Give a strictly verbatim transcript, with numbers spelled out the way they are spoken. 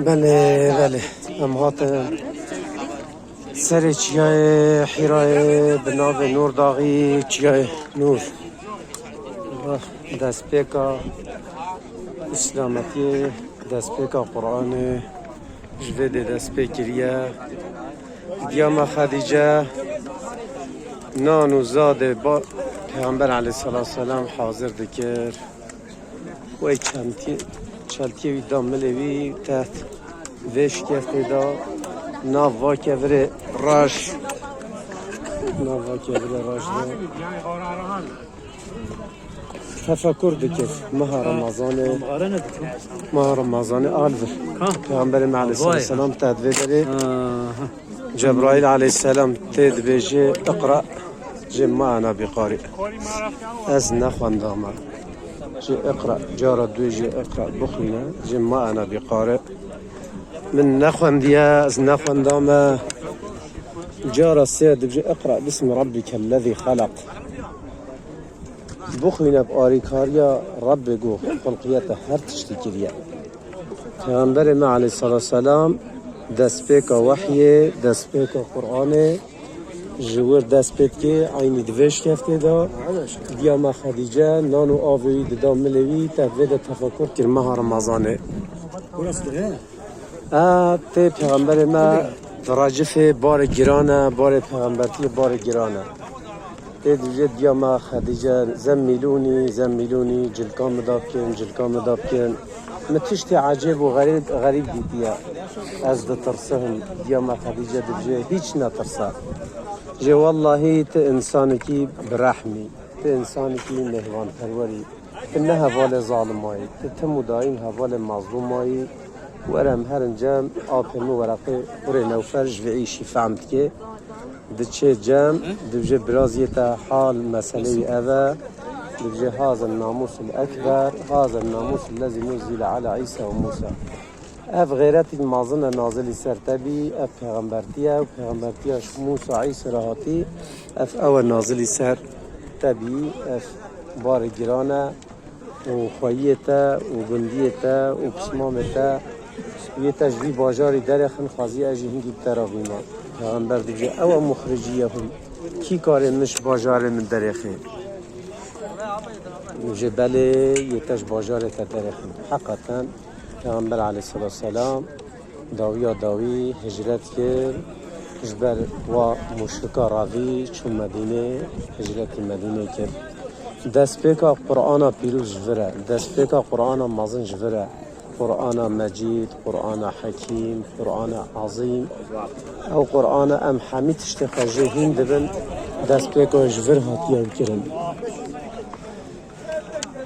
Belê, belê. Em hatin serê çiyayê Hîrayê bi navê Nûr Daxî, çiyayê Nûr. Destpêka îslametiyê, destpêka Qur'anê ji vê dê dest pê kiriye. Diya me Xedîce nan û zadê ba Pêxember aleyhisselatu vesselam hazir dikir. Wê çentiyê, çeltiyê wî da milê wî teht vê şikeftê da nav va kevirê raj. Nav va kevirê raj da. Tefekur dikir. Meha Remezanê. Meha Remezanê al vir. Peygamberê me aleyhisselam teht vê derê. Cebraîl aleyhisselam tê dibêje, "Iqra." Jê ma ana bi qari. Ez nexwendame. Jê iqra. Cara duyê jê iqra. Bixwîne. Jê ma ana bi qari. Min nexwendiye, ez nexwendame. Cara sê dibêje, "Iqra bismi rabbikellezî xelaq." Bixwîne bi arîkariya Rebbê ku xulqiyete her tiştî kiriye. Pêxemberê me aleyhissalatu vesselam destpêka wehyê, destpêka Qur'anê ji wir dest pê dike, eynî di vê şikeftê de diya me Xedîce nan û avê wî dida milê wî, tev vê de tefekur kir meha Remezanê. Ev tê pêxemberê me di recifê barê giran e, barê pêxembertiyê barê giran e. Tê dibêje diya me Xedîce, "Zemmîlûnî, zemmîlûnî, cilka min da bikin, cilka min da bikin." Min tiştê ecêb û xerîb, xerîb dîtiye. Ez ditirsim, diya me Xedîce dibêje, "Hîç netirse." Jê wellahî tu însanekî bi rehm î, tu însanekî mêhvanperwer î. Tu ne hevalê zalim mayî, tu tim û dayîn hevalê mazlûm mayî. Were em herin cem, apê min Wereqê kurê Newfel ji vê îşî fehm dike. Diçe cem, dibêje, "Biraz yê te hal meseleyê ev e." Dibêje, "Hazir namusul ekber, hazir namusul lezî nuzzile ala Îsa û Musa." Ev xêretî mezin e nazilî ser te bî, ev pêxembertî ye û pêxembertiya ji Mûsa Îsê re hatî, ev ew e nazilî ser te bî, ev barê giran e û xweyiyê te û gundiyê te û pismamê te, yê te ji vî bajarî derêxin, xwezî ez jî hingî bi te re bîme. Pêxember dibêje, "Ew e muxriciyehum, kî karê min ji bajarê min derêxê?" Dibêje, "Belê, yê te ji bajarê te derêxin." Heqeten, Pêxember aleyhissalatu vesselam dawiya dawî hicret kir, ji ber wa muşrika revî çû Medînê, hicretî Medînê kir. Destpêka Qur'ana pîroz ji vir e, destpêka Qur'ana mezin ji vir e. Qur'ana Mecîd, Qur'ana Hekîm, Qur'ana Ezîm. Ew Qur'ana em hemî tiştê xwe jê hîn dibin, destpêka ji vir hatiye kirin.